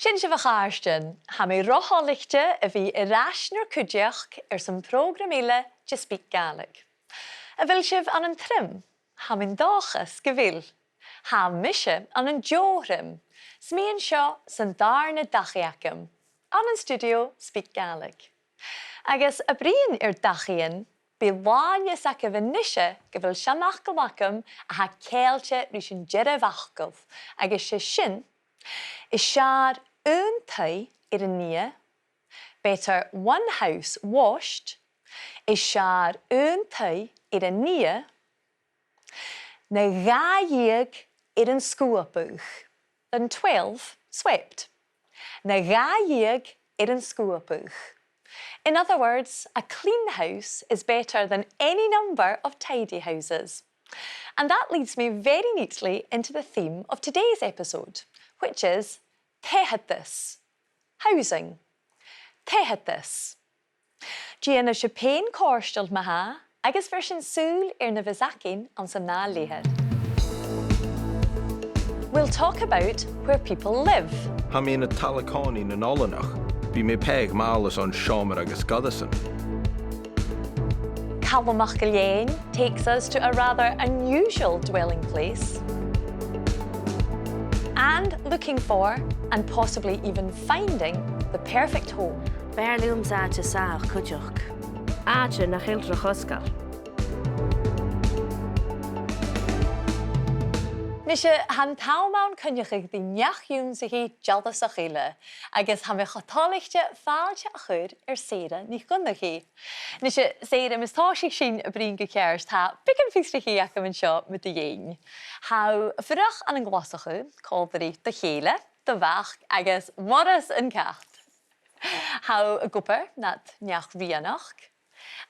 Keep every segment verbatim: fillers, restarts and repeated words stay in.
Dè nì sibh, a chàirdean? Tha mi ro thoilichte a bhith air ais nur cuideachd airson prògram eile de SpeakGaelic. A bheil sibh ann an trim? Tha mi an dòchas gu bheil. Tha mise ann an deagh thrim, 's mi an seo san dàrna dachaigh agam, ann an stiùidio SpeakGaelic. Agus a' bruidhinn air dachaighean, bidh làn fhios agaibh a-nise gu bheil seanfhacal agam a tha ceangailte ris an dearbh fhacal, agus 's e sin, is fheàrr aon taigh air an iar, better one house washed, is fheàrr aon taigh air an iar, na dhà dheug air an sguabadh, than twelve swept. Na dhà dheug air an sguabadh. In other words, a clean house is better than any number of tidy houses. And that leads me very neatly into the theme of today's episode, which is taigheadas. Housing. Taigheadas. Dèanaibh sibh fhèin cofhurtail ma-thà, agus bheir sinn sùil air na bhios againn anns an ath leth-uair. We'll talk about where people live. Tha mi ann an talla-còmhnaidh nan oileanach. Bidh mi a' pàigheadh màl airson seòmar agus goireasan. Calum MacIlleathain takes us to a rather unusual dwelling place. And looking for, and possibly even finding, the perfect home. B' fheàrr leamsa àite sàmhach cuideachd. Àite nach eil ro chosgail. Nise, tha an t-àm ann coinneachadh ri neach-ionnsachaidh dealasach eile, agus tha mi cho toilichte fàilte a chur air Sarah NicDhonnchaidh. Nise, Sarah, mus tòisich sinn a' bruidhinn gu ceart, tha beagan fiosrachaidh agam an seo mu do dheidhinn. Tha thu a' fuireach ann an Glaschu, còmhla ri do chèile, do mhac agus Morris an cat. Tha thu ag obair nad neach-rianachd,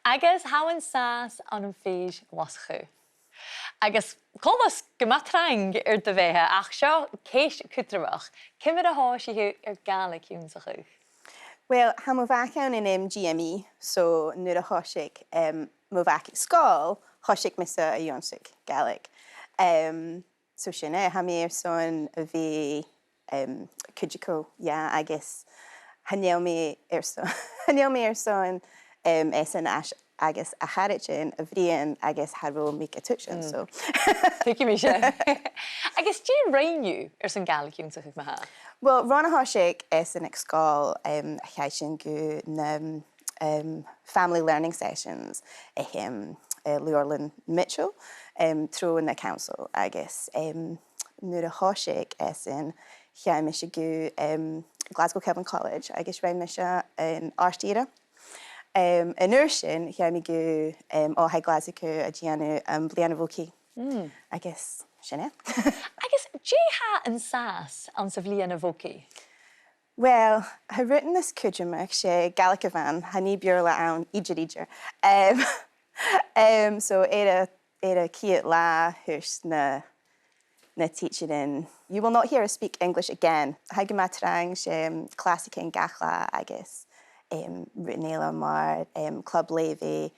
agus tha thu an sàs ann am Fèis Ghlaschu. Agus coltas gu math trang air do bheatha, ach seo ceist cudromach. Ciamar a thòisich thu air Gàidhlig ionnsachadh? Well, tha mo mhac ann an, em, G M E, so nuair a thòisich, em, mo mhac aig sgoil, thòisich mise a' ionnsachadh Gàidhlig. Em, so sin e, tha mi airson a bhith, em, cuideachail, yeah, agus chan eil mi airson, chan eil mi airson, em, esan a-, agus a charaidean a bhruidhinn agus cha robh mi ga tuigsinn, so. Tuigidh mi sin. Agus dè rinn thu airson Gàidhlig ionnsachadh ma-thà? Well, ron a thòisich esan aig sgoil, em, chaidh sinn gu na, em, family learning sessions aig, em, eh, Leabharlann Mitchell, em, tro na council agus, em, nuair a thòisich esan, chaidh mise gu, em, Glasgow Kelvin College agus rinn mise an àrd-ìre. Em, an uair sin, chaidh mi gu, em, Oilthigh Ghlaschu a' dèanamh am Bliadhna Bhogaidh. Mm. Agus sin e. Agus dè tha an sàs anns a' Bhliadhna Bhogaidh? Well, tha rudan nas cudromaiche, 's e Gàidhlig a bh' ann, chan e Beurla ann idir, idir. Em, em, so air a, air a' chiad latha thuirt na, na tidsearan, "You will not hear us speak English again." Tha e gu math trang, 's e, em, clasaichean gach latha agus, em, rudan eile mar, em, club leughaidh,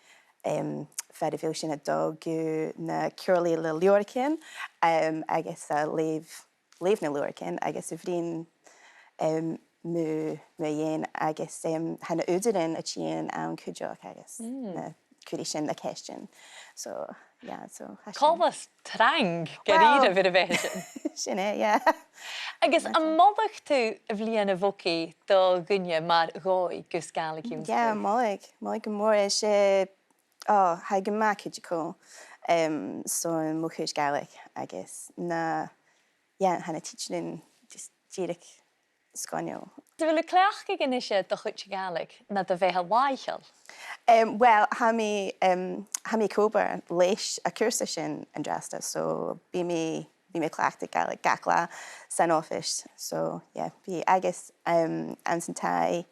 em, far a bheil sinn a' dol gu na comhairlichean le leabhraichean, em, agus a' leughadh leugh na leabhraichean agus a' bruidhinn, em, mu, mu dheidhinn agus, em, tha na h-ùghdaran a' tighinn ann cuideachd agus na cuiridh sinn na ceistean. So, yeah, so tha sin. Coltas trang gu dearbh air a bheatha sin. Sin e, yeah. Agus am moladh tu a' Bhliadhna Bhogaidh do dhuine mar dhòigh gus Gàidhlig ionnsachadh? Yeah, moladh, moladh gu mòr. 'S e, oh, tha e gu math cuideachail, em, son mo chuid Gàidhlig agus na, yeah, tha na tidsearan just dìreach sgoinneil. A bheil thu a' cleachdadh a-nise do chuid Gàidhlig nad bheatha làitheil? Em, well, tha mi, em, tha mi ag obair leis a' chùrsa sin an-dràsta, so bidh mi, bidh mi a' cleachdadh Gàidhlig gach latha san oifis. So, yeah, bidh, agus, em, anns an taigh,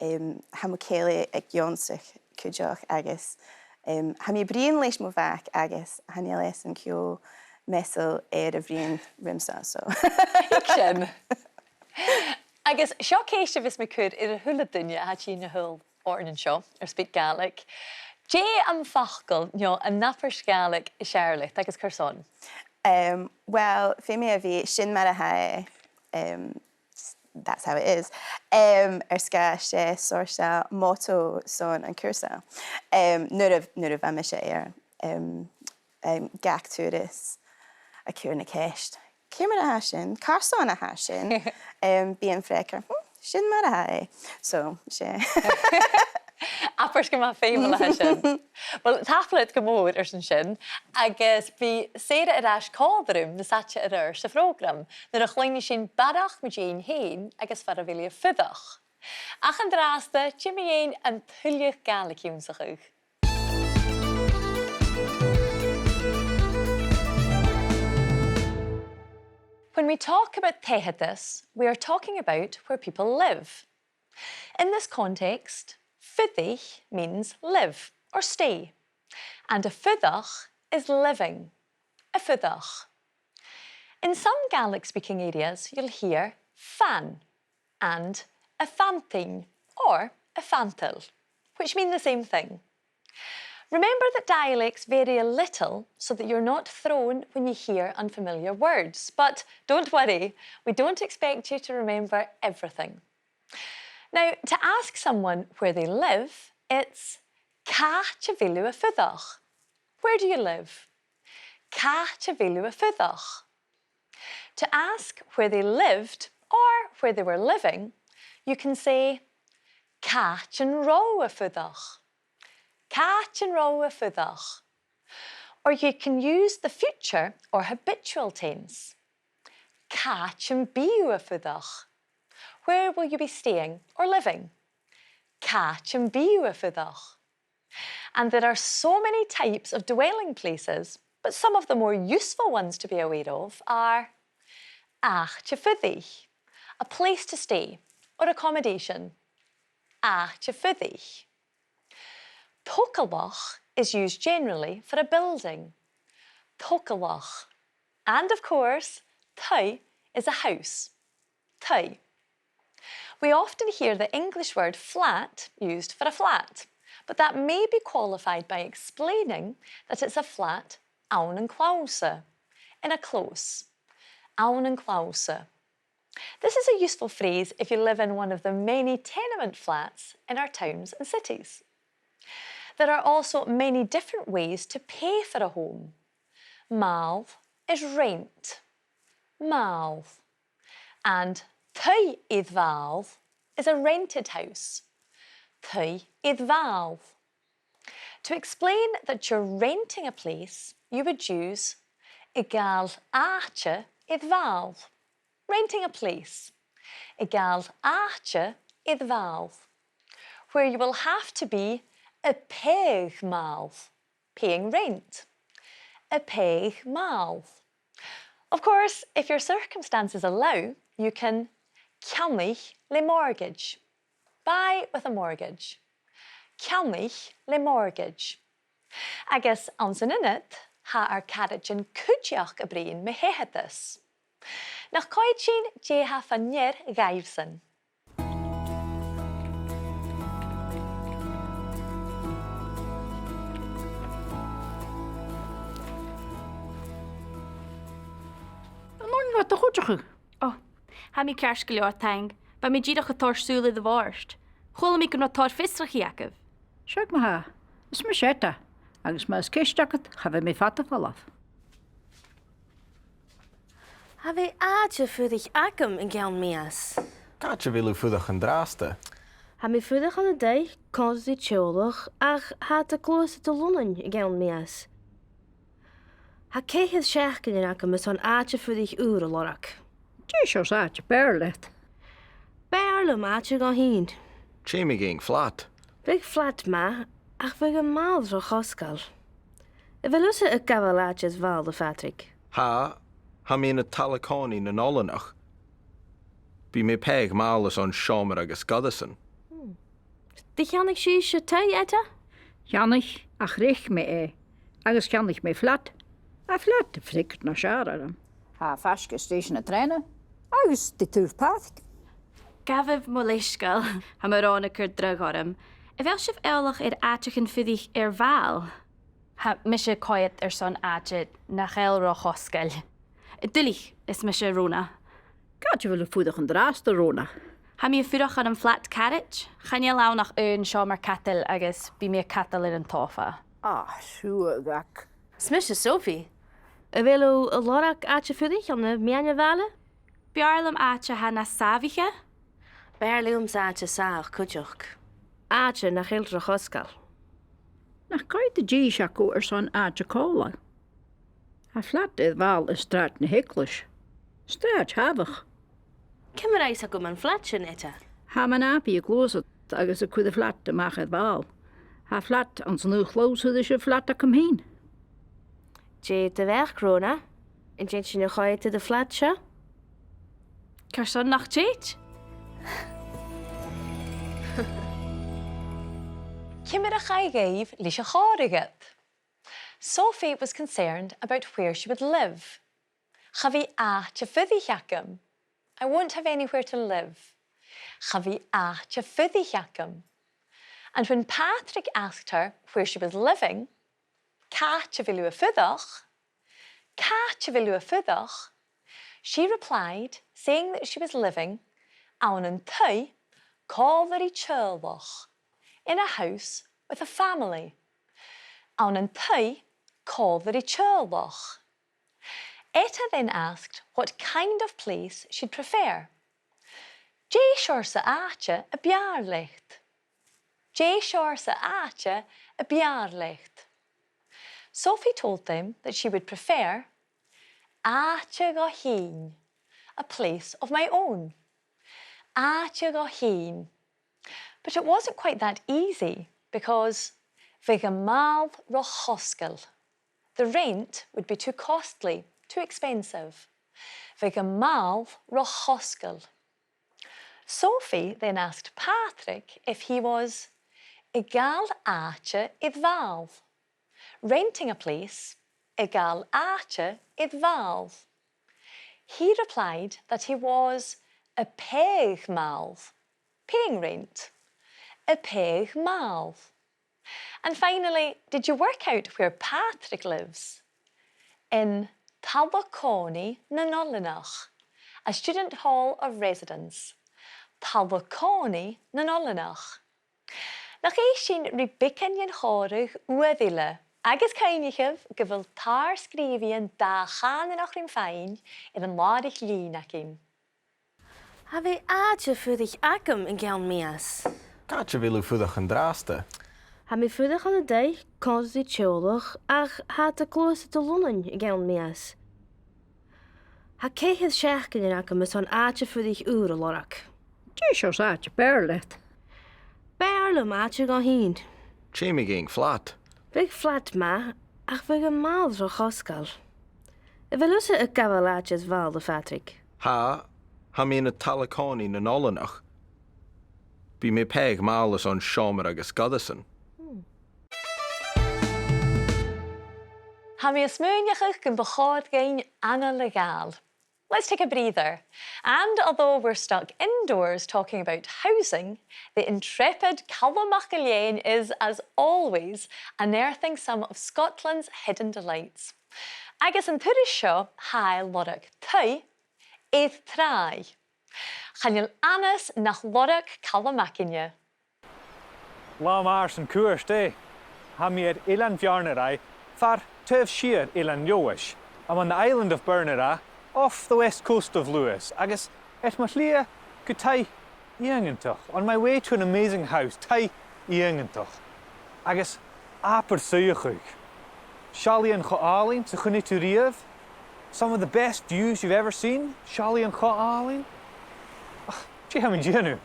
em, tha mo chèile ag ionnsachadh cuideachd agus, em, tha mi a' bruidhinn leis mo mhac agus chan eil esan cho measail air a bhruidhinn riumsa, so. Thig sin. Agus seo ceist a bhios mi a' cur air a h-uile duine a tha a' tighinn a-null oirnn an seo air SpeakGaelic. Dè am facal no an abairt Ghàidhlig as fheàrr leat agus carson? Em, well, feumaidh e a bhith sin mar a tha e, em, s-, that's how it is. Em, air sgàth 's e seòrsa motto son an cùrsa. Em, nuair a, nuair a bha mise air, em, em, gach turas a' cur na ceist, ciamar a tha sin? Carson a tha sin? Em, bidh iad freagarrach, "Hmm, sin mar a tha e." So, 's e. Abairt gu math feumail a tha sin. Uill, tapadh leat gu mòr airson sin, agus bidh Sarah air ais còmhla rium nas fhaide air adhart sa phrògram, nuair a chluinneas sinn barrachd mu dheidhinn fhèin agus far a bheil i a' fuireach. Ach an-dràsta, dè mu dheidhinn an tuilleadh Gàidhlig ionnsachadh? When we talk about taigheadas, we are talking about where people live. In this context, fuirich means live or stay, and a' fuireach is living, a' fuireach. In some Gaelic-speaking areas, you'll hear fan and a' fantainn or a' fantail, which mean the same thing. Remember that dialects vary a little so that you're not thrown when you hear unfamiliar words, but don't worry, we don't expect you to remember everything. Now, to ask someone where they live, it's càit a bheil thu a' fuireach? Where do you live? Càit a bheil thu a' fuireach? To ask where they lived or where they were living, you can say, càit an robh thu a' fuireach? Càit an robh thu a' fuireach? Or you can use the future or habitual tense. Càit am bi thu a' fuireach? Where will you be staying or living? Càit am bi thu a' fuireach? And there are so many types of dwelling places, but some of the more useful ones to be aware of are àite-fuirich, a place to stay or accommodation. Àite-fuirich. Togalach is used generally for a building. Togalach. And of course, taigh is a house. Taigh. We often hear the English word flat used for a flat, but that may be qualified by explaining that it's a flat ann an close, in a close, ann an close. This is a useful phrase if you live in one of the many tenement flats in our towns and cities. There are also many different ways to pay for a home. Màl is rent. Màl. And taigh air mhàl is a rented house. Taigh air mhàl. To explain that you're renting a place, you would use a' gabhail àite air mhàl. Renting a place. A' gabhail àite air mhàl. Where you will have to be a' pàigheadh màl. Paying rent. A' pàigheadh màl. Of course, if your circumstances allow, you can ceannaich le mortgage. Buy with a mortgage. Ceannaich le mortgage. Agus anns an ionad, tha ar caraidean cuideachd a' bruidhinn mu thaitheadas. Nach coimhead sinn dè tha fa-near dhaibhsan. An urrainn dhut a chuideachadh? Ò, tha mi ceart gu leòr, taing. Bha mi dìreach a' toirt sùil air a' bhòrd. Chuala mi gun robh tòrr fiosrachaidh agaibh. Seadh ma-thà. Is mise Etta, agus ma tha ceist agad, cha bhi mi fada a' falbh. Cha bhi àite-fuirich agam an ceann-mìos. Càit a bheil thu a' fuireach an-dràsta? Tha mi a' fuireach ann an taigh còmhla ri teaghlach, ach tha iad a' gluasad a Lunnainn an ceann-mìos. Tha ceithir seachdainean agam airson àite-fuirich ùr a lorg. Dè seòrsa àite b' fheàrr leat? B' fheàrr leam àite dhomh fhìn. Dè mu dheidhinn flat? Bhiodh flat math, ach bhiodh am màl ro chosgail. A bheil thusa a' gabhail àite air mhàl, a Phàdraig? Tha, tha mi ann an talla-còmhnaidh nan oileanach. Bidh mi a' pàigheadh màl airson seòmar agus goireasan. Hmm. An do cheannaich sibhse taigh, Etta? Cheannaich, ach reic mi e, agus cheannaich mi flat. Tha flat a' freagairt nas fheàrr orm. Tha e faisg air stèisean na trèana, agus ri taobh pàirc. Gabhaibh mo leisgeul, tha mo ròn a' cur dragh orm. A bheil sibh eòlach air àiteachan-fuirich air mhàl? Tha mise a' coimhead airson àite nach eil ro chosgail. Duilich, is mise Rona. Càit a bheil thu a' fuireach an-dràsta, Rona? Tha mi a' fuireach ann am flat carrage. Chan eil ann ach aon seòmar-cadail agus bidh mi a' cadal air an t-sòfa. Ah, siuthad. 'S mise Sophie. A bheil thu a' lorg àite-fuirich ann am meadhan a' bhaile? B' fheàrr leam àite a tha nas sàmhaiche. B' fheàrr leamsa àite sàmhach cuideachd. Àite nach eil ro chosgail. Nach coimhead dithis agaibh airson àite còmhla? Tha flat air bhall air Sràid na h-Eaglais. Sràid sàmhach. Ciamar a tha fios agam am flat sin, Etta? Tha m' athair a' gluasad agus a' cur a' flat a-mach air bhall. Tha flat anns an aon chlobhsa ris a' flat agam fhìn. Dè do bheachd, Rona? An tèid sinn a choimhead air a' flat seo? Carson nach tèid? Ciamar a chaidh dhuibh leis a' chòmhradh ud? Sophie was concerned about where she would live. Cha bhi àite-fuirich agam. I won't have anywhere to live. Cha bhi àite-fuirich agam. And when Patrick asked her where she was living, càit a bheil thu a' fuireach, càit a bheil thu a' fuireach, she replied, saying that she was living ann an taigh còmhla ri teaghlach, in a house with a family. Ann an taigh còmhla ri teaghlach. Etta then asked what kind of place she'd prefer. Dè seòrsa àite a b' fheàrr leat? Dè seòrsa àite a b' fheàrr leat? Sophie told them that she would prefer àite dhomh fhìn, a place of my own. Àite dhomh fhìn. But it wasn't quite that easy, because bhiodh am màl ro chosgail. The rent would be too costly, too expensive. Bhiodh am màl ro chosgail. Sophie then asked Patrick if he was a' gabhail àite air bhall, renting a place, a' gabhail àite air bhall. He replied that he was a' pàigheadh màl, paying rent, a' pàigheadh màl. And finally, did you work out where Patrick lives? In Talla Còmhnaidh nan Oileanach, a student hall or residence. Talla Còmhnaidh nan Oileanach. Nach èist sinn ri beagan den chòmhradh uair eile, agus cuimhnichibh gu bheil tar-sgrìobhaidhean dà-chànanach rim faighinn air an làraich-lìn againn. Cha bhi àite-fuirich agam, a Gheann Mìos. Càit a bheil thu a' fuireach an-dràsta? Tha mi a' fuireach ann an taigh còmhla ri teaghlach, ach tha iad a' gluasad a Lunnainn, a Gheann Mìos. Tha ceithir seachdainean agam airson àite-fuirich ùr a lorg. Dè seòrsa àite a b' fheàrr leat? B' fheàrr leam àite dhomh fhìn. Dè mu dheidhinn flat? Bhiodh flat math, ach bhiodh am màl ro chosgail. A bheil thusa a' gabhail àite air bhall, a Phatrick? Tha, tha mi ann an Talla Còmhnaidh nan Oileanach. Bidh mi a' pàigheadh màl airson seòmar agus goireasan. Hmm. Tha mi a' smaoineachadh gum bu chòir dhuinn anail a ghabhail. Let's take a breather. And although we're stuck indoors talking about housing, the intrepid Calum MacIlleathain is, as always, unearthing some of Scotland's hidden delights. Agus an turas seo, tha e a' lorg taigh air tràigh. Chan eil annas nach lorg Calum againne. Latha math airson cuairt, eh? Tha mi air Eilean Bheàrnaraigh, far taobh siar Eilean Leòdhais. I'm on the island of Berneraigh, off the west coast of Lewis, agus air mo shlighe gu taigh iongantach, on my way to an amazing house, taigh iongantach. Agus abair suidheachadh. Seallaidhean cho àlainn 's a chunnaic tu riamh. Some of the best views you've ever seen. Seallaidhean cho àlainn. Ach, dè tha mi a' dèanamh?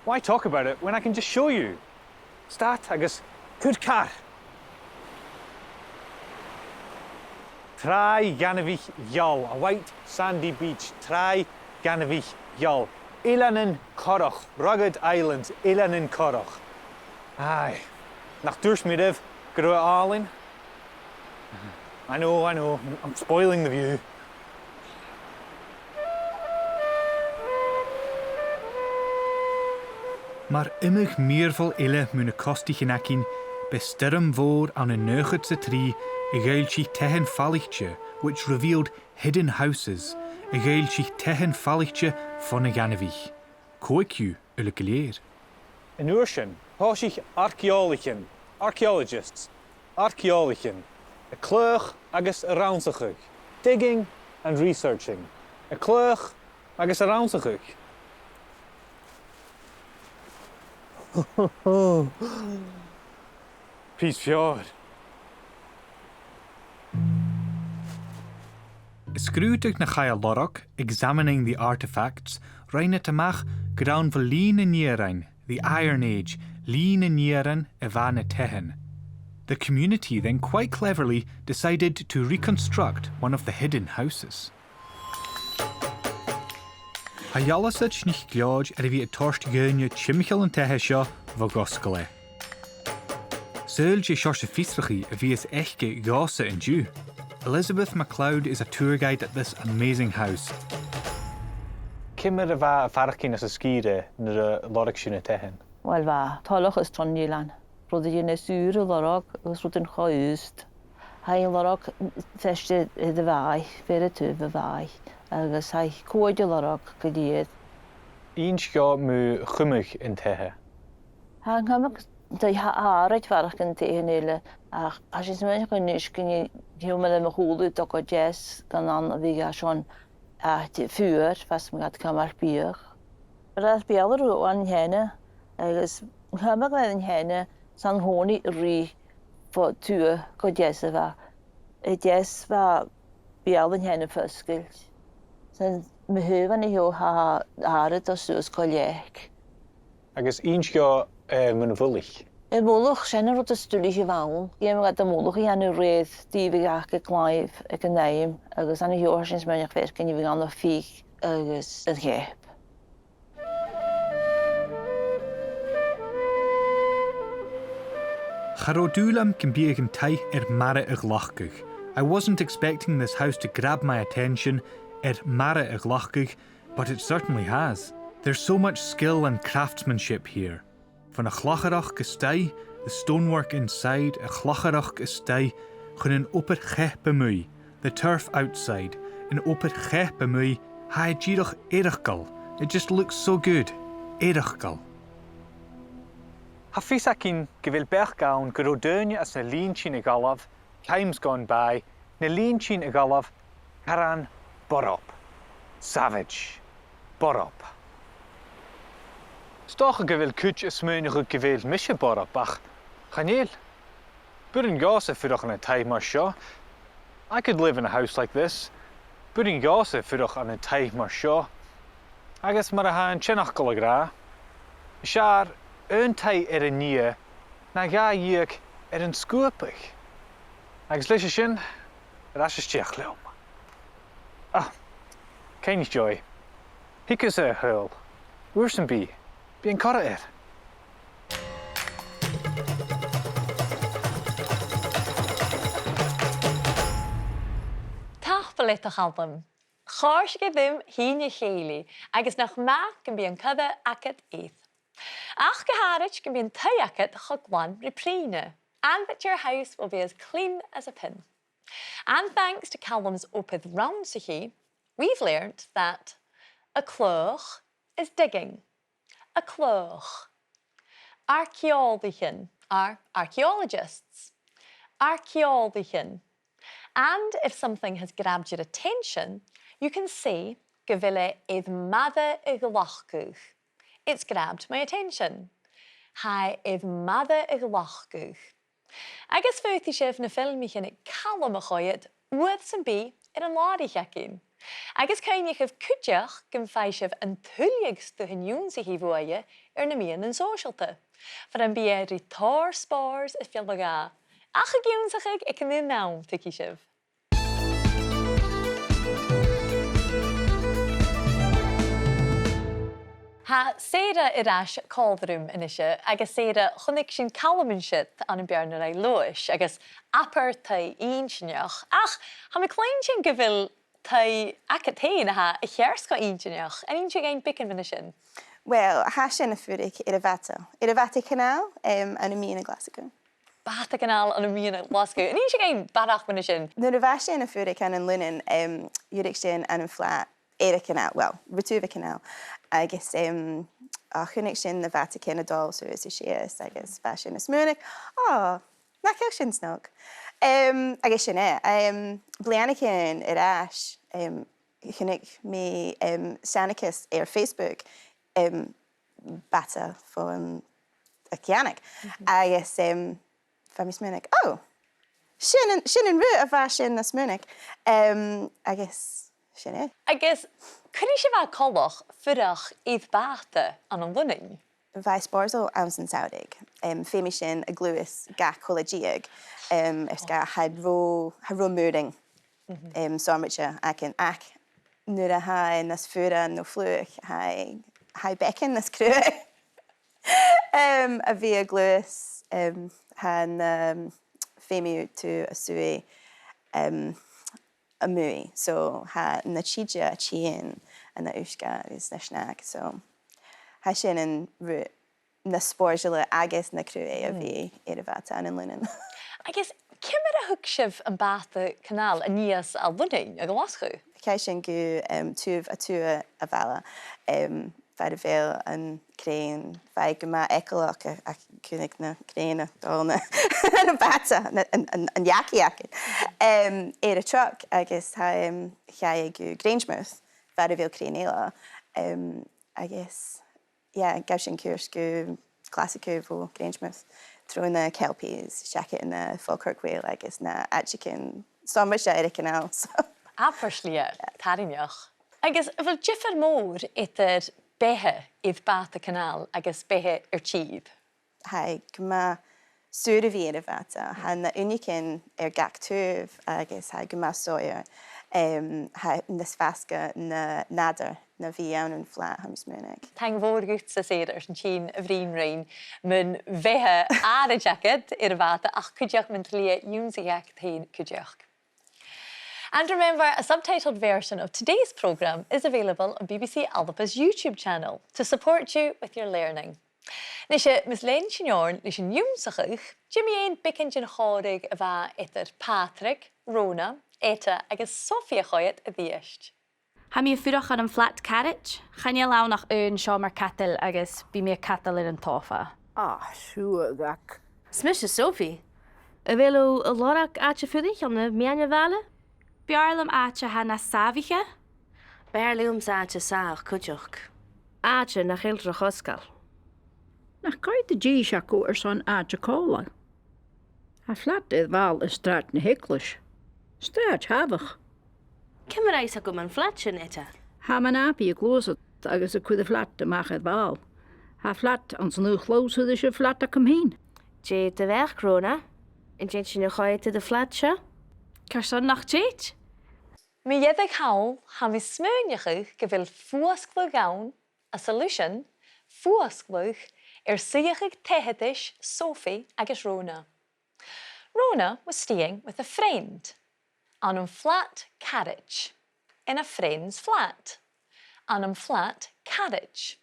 Why talk about it when I can just show you? Stad agus cuir car! Tràigh ghainmhich gheal, a white sandy beach, tràigh ghainmhich gheal. Eileanan corrach, rugged islands, eileanan corrach. Aye, nach tuirt mi ribh gun robh e àlainn? I know, I know, I'm spoiling the view. Mar iomadh mìorbhail eile mu na costaichean againn, b' e stoirm mhòr ann an naochad 's a trì a dh'fhoillsich taighean falaichte, which revealed hidden houses, a dh'fhoillsich taighean falaichte fon a' ghainmhich. Cò aig tha uile gu lèir? An uair sin, thòisich arc-eòlaichean, archaeologists, arc-eòlaichean, a' cladhach agus a' rannsachadh, digging and researching, a' cladhach agus a' rannsachadh. Pìos feòir. A' sgrùdadh na chaidh a lorg, examining the artefacts, rinn iad a-mach gur ann bho linn an iarainn, the Iron Age, linn an iarainn a bha na taighean. The community then quite cleverly decided to reconstruct one of the hidden houses. Tha Dealbhadh NicLeòid air a bhith a' toirt dhaoine timcheall an taighe seo bho dh'fhosgail e. Saoil dè seòrsa fiosrachaidh a bhios aice dhòmhsa an-diugh. Elizabeth MacLeod is a tour guide at this amazing house. Ciamar a bha a' faireachdainn anns an sgìre nuair a lorg sibh na taighean? Uill, bha toileachas tron eilean. Rudan nas fheàrr a lorg agus rudan cho aosta. Tha i a' lorg feirste air a' bhàgh, fear a taobh a' bhàigh, agus tha i a' còmhdach a' lorg gu lèir. Inns dhomh mu chumadh an taighe. Tha an cumadh, tha, tha àraid faireachdainn an taighean eile, ach tha sinn a' smaoineachadh a-nis gun e, gheibh mi le mo chùlaibh do gu deas gun ann a bhiodh e son àite fuar, fhad 's a bhiodh iad a' cumail biadh. Bha iad beò air an teine, agus an cumadh air an teine, 's ann a thàinig an rìgh fo tuath gu deas a bha. A deas bha beul an teine fosgailte. 'S ann mu thaobh an seo tha àraid a' dol suas gu leac. Agus inns dhomh, eh, mun mhullach. Am mullach, sin an rud as duilghe a bh' ann. Dh'fheumadh iad am mullach a dhèanamh rèidh dìomhair aca a' ghlaodh aig an àm, agus an seo tha sinn a' smaoineachadh feuch gun robh i ann am fiodh agus an ceap. Cha robh dùil agam gum biodh an taigh air mara a ghlacadh. I wasn't expecting this house to grab my attention, air mara a ghlacadh, but it certainly has. There's so much skill and craftsmanship here. Bhon a' chlacharachd a-staigh, the stonework inside, a' chlacharachd a-staigh, chun an obair cheap a-muigh, the turf outside, an obair cheap a-muigh, tha e dìreach eireachdail. It just looks so good. Eireachdail. Tha fios againn gu bheil beachd ann gun robh daoine anns na linntean a dh'fhalbh, times gone by, na linntean a dh'fhalbh, caran borb. Savage. Borb. 'S dòcha gu bheil cuid a' smaoineachadh gu bheil mise borb, ach chan eil. B' urrainn dhòmhsa fuireach ann an taigh mar seo. I could live in a house like this. B' urrainn dhòmhsa fuireach ann an taigh mar seo. Agus mar a tha an t-seanfhacal ag ràdh, is fheàrr aon taigh air an iar na dhà dhiubh air an sguabadh. Agus leis a sin, air ais a-steach leam. Ah, cuimhnich, Joy. Thig thusa a-nall. Uair sam bith. Bidh an coire air. Tapadh leat, a Chaluim. Chòrd e rium fhìn a chèilidh, agus nach math gum bi an coire agad air. Ach gu h-àraid gum bi an taigh agad cho glan ri prìne, and that your house will be as clean as a pin. And thanks to Calum's obair rannsachaidh, we've learnt that a' cladhach is digging. A' cladhach. Arc-eòlaichean are archaeologists. Arc-eòlaichean. And if something has grabbed your attention, you can say gu bheil e air m' aire a ghlacadh. It's grabbed my attention. Tha e air m' aire a ghlacadh. Agus faodaidh sibh na filmichean aig Calum a choimhead uair sam bith air an làraich againn. Agus cuimhnichibh cuideachd gum faigh sibh an tuilleadh stuthan ionnsachaidh bhuaithe air na meadhanan sòisealta, far am bi e ri tòrr spòrs a phleadraigeadh. Ach ag ionnsachadh aig an aon àm, tuigidh sibh. Tha Sarah air ais còmhla rium a-nise, agus Sarah, chunnaic sinn Calum an siud ann am Beàrnaraigh Leòdhais, agus abair taigh inntinneach. Ach tha mi a' cluinntinn gu bheil taigh agad fhèin a tha a cheart cho inntinneach. An inns thu dhuinn beagan mu dheidhinn sin? Well, tha sinn a' fuireach air a' Bhàta, air a' Bhàta Chanáil, em, ann am meadhan Ghlaschu. Bàta Chanáil ann am meadhan Ghlaschu. An inns thu dhuinn barrachd mu dheidhinn sin? Nuair a bha sinn a' fuireach ann an Lunnainn, em, dh'fhuirich sinn ann am flat air a' chanàl, well, ri taobh a' chanàl. Agus, em, o, chunnaic sinn na bàtaichean a' dol suas is sìos, agus bha sinn a' smaoineachadh, o, nach eil sin snog. Em, agus sin e, em, bliadhnaichean air ais, em, chunnaic mi, em, seanchas air Facebook, em, bàta fon a' cheann. Agus, em, bha mi a' smaoineachadh, o, sin an, sin an rud a bha sinn a' smaoineachadh. Em, agus sin e. Agus cuin a bha e coltach fuireach air bàta ann an Lunnainn? Bha e spòrsail anns an t-samhradh. Em, feumaidh sinn a ghluasad gach cola-deug, em, air sgàth, tha e ro, tha e ro mòr, em, sònraichte againn, ach nuair a tha e nas fhuaire no fliuch, tha e, tha e beagan nas cruaidhe. Em, a bhith a' gluasad, em, tha na, em, feumaidh tu a' suidhe, em, a-muigh. So, tha na tìde a' tighinn ann an uisge is na sneachd. So, tha sin an rud nas spòrsaile agus na cruaidhe a bhith air a' bhàta ann an Lunnainn. Agus ciamar a thug sibh am bàta-canàl a-nìos à Lunnainn, a Ghlaschu? Chaidh sinn gu, em, taobh a tuath a' bhaile, em, far a bheil an grèin, bha e gu math eagalach a, a chunnaic na grèin a' dol na, na bàta, na, an, an, an jacaidh againn. Em, air an truck agus tha, em, chaidh e gu Grangemouth, far a bheil grèin eile. Em, agus yeah, ghabh sinn cuairt gu Glaschu bho Grangemouth, tro na Kelpies, seachad na Falkirk Whale agus na h-àiteachan sònraichte air a' chanàl, so. Abair slighe, tarraingeach. Agus a bheil diofar mòr eadar beatha air bàta-canàl agus beatha air tìr? Tha e gu math saor a bhith air a' bhàta. Tha na h-uinneagan air gach taobh agus tha e gu math sònraichte. Em, tha e nas fhasga na nàdar na bhith ann am flat, tha mi a' smaoineachadh. Taing mhòr dhutsa, a Sarah, airson tighinn a bhruidhinn rinn mun bheatha àraid agad air a' bhàta, ach cuideachd mun t-slighe ionnsachaidh agad fhèin cuideachd. And remember, a subtitled version of today's programme is available on B B C Alba's YouTube channel to support you with your learning. Nise, mus lean sinn oirnn leis an ionnsachadh, dè mu dheidhinn beagan den chòmhradh a bha eadar Pàdraig, Rona, Etta agus Sophie a choimhead a-rithist. Tha mi a' fuireach ann am flat caraid. Chan eil ann ach aon seòmar-cadail agus bidh mi a' cadal air an t-sòfa. Ah, siuthad. 'S mise Sophie. A bheil thu a' lorg àite-fuirich ann am meadhan a' bhaile? B' fheàrr leam àite a tha nas sàmhaiche. B' fheàrr leamsa àite sàmhach cuideachd. Àite nach eil ro chosgail. Nach coimhead dithis agaibh airson àite còmhla? Tha flat air bhall air Sràid na h-Eaglais. Sràid sàmhach. Ciamar a tha fios agam am flat sin, Etta? Tha m' athair a' gluasad agus a' cur am flat a-mach air bhall. Tha flat anns an aon chlobhsa ris a' flat agam fhìn. Dè do bheachd, Rona? An tèid sinn a choimhead air an flat seo? Carson nach tèid? Mu dheireadh thall, tha mi a' smaoineachadh gu bheil fuasgladh ann, a solution, fuasgladh air suidheachadh taigheadais Sophie agus Rona. Rona was staying with a friend, ann am flat caraid, in a friend's flat, ann am flat caraid.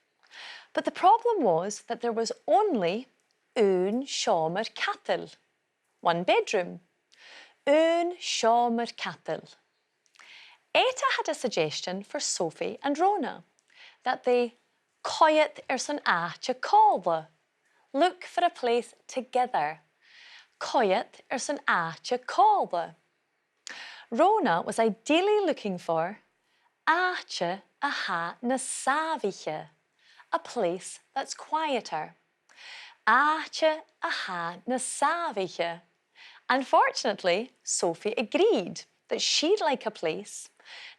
But the problem was that there was only aon seòmar-cadail, one bedroom, aon seòmar-cadail. Etta had a suggestion for Sophie and Rona, that they coimhead airson àite còmhla, look for a place together. Coimhead airson àite còmhla. Rona was ideally looking for àite a tha nas sàmhaiche, a place that's quieter. Àite a tha nas sàmhaiche. Unfortunately, Sophie agreed that she'd like a place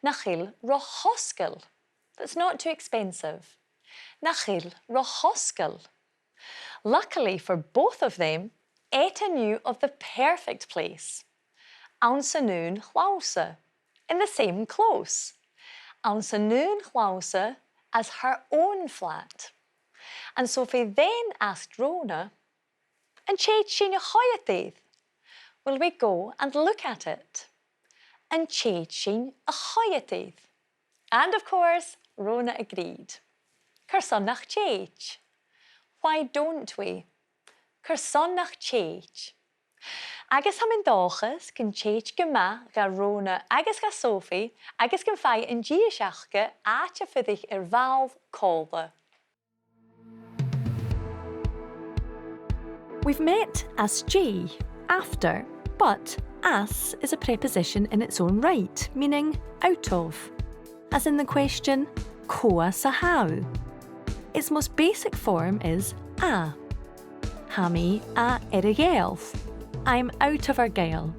nach eil ro chosgail, that's not too expensive. Nach eil ro chosgail. Luckily for both of them, Etta knew of the perfect place. Anns an aon chlobhsa, in the same close. Anns an aon chlobhsa as her own flat. And Sophie then asked Rona, "An tèid sinn a choimhead air? Will we go and look at it?" An tèid sinn a choimhead air? And of course, Rona agreed. Carson nach tèid? Why don't we? Carson nach tèid? Agus tha mi an dòchas gun tèid gu math do Rona agus do Sophie agus gum faigh an dithis aca àite a' fuireach air ball còmhla. We've met às dèidh, after, but às is a preposition in its own right, meaning out of, as in the question, cò às a tha thu? Its most basic form is à. Tha mi à Earra-Ghàidheal. I'm out of Earra-Ghàidheal.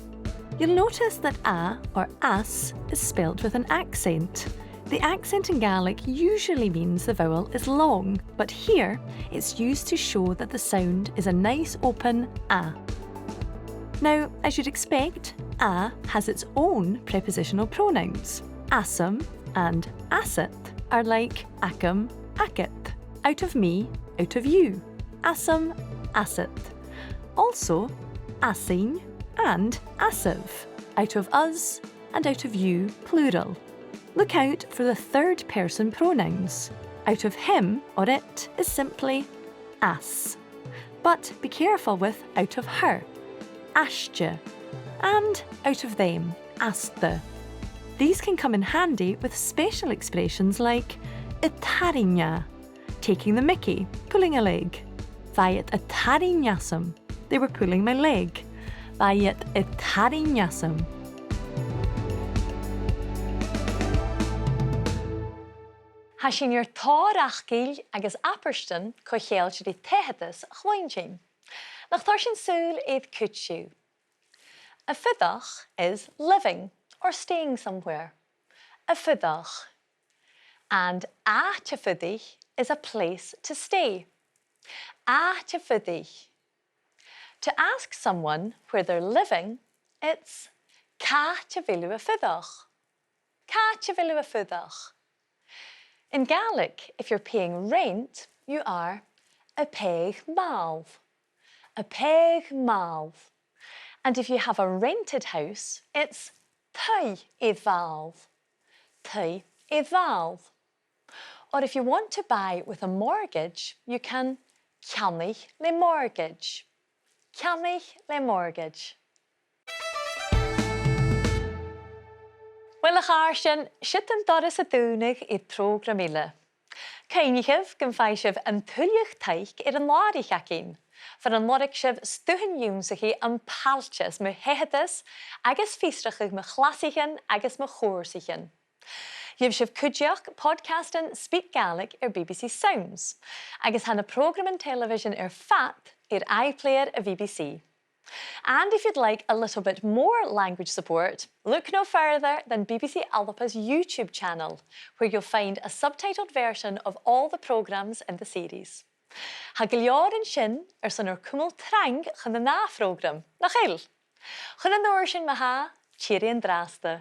You'll notice that à or às is spelt with an accent. The accent in Gaelic usually means the vowel is long, but here it's used to show that the sound is a nice open à. Now, as you'd expect, à has its own prepositional pronouns. Àsam and àsad are like agam, agad. Out of me, out of you. Àsam, àsad. Also, àsainn and àsaibh. Out of us and out of you, plural. Look out for the third person pronouns. Out of him or it is simply às. But be careful with out of her, aiste, and out of them, asta. These can come in handy with special expressions like a' tarraing à, taking the mickey, pulling a leg. Bha iad a' tarraing àsam. They were pulling my leg. Bha iad a' tarraing àsam. Tha sinn air tòrr fhacail agus abairtean co-cheangailte ri taigheadas a chluinntinn. Nach toir sinn sùil air cuid dhiubh. A' fuireach is living or staying somewhere. A' fuireach. And àite a' fuireach is a place to stay. Àite a' fuireach. To ask someone where they're living, it's càit a bheil thu a' fuireach? Càit a bheil thu a' fuireach? In Gaelic, if you're paying rent, you are a' pàigheadh màil. A' pàigheadh màil. And if you have a rented house, it's taigh air mhàil. Taigh air mhàil. Or if you want to buy with a mortgage, you can ceannach le mortgage. Ceannach le mortgage. Uill, a chàirdean, siud an doras a' dùnadh air prògram eile. Cuimhnichibh gum faigh sibh an tuilleadh taic air an làraich againn, far an lorg sibh stuthan ionnsachaidh am pailteas mu shaigheadas agus fiosrachadh mu chlasaichean agus mu chùrsaichean. Gheibh sibh cuideachd podcastan SpeakGaelic air B B C Sounds, agus tha na prògraman telebhisean air fad air iPlayer a' B B C. And if you'd like a little bit more language support, look no further than B B C Alba's YouTube channel, where you'll find a subtitled version of all the programmes in the series. Tha gu leòr an sin airson ur cumail trang chun an ath phrògram, nach eil? Chun an uair sin ma-thà, tìoraidh an-dràsta.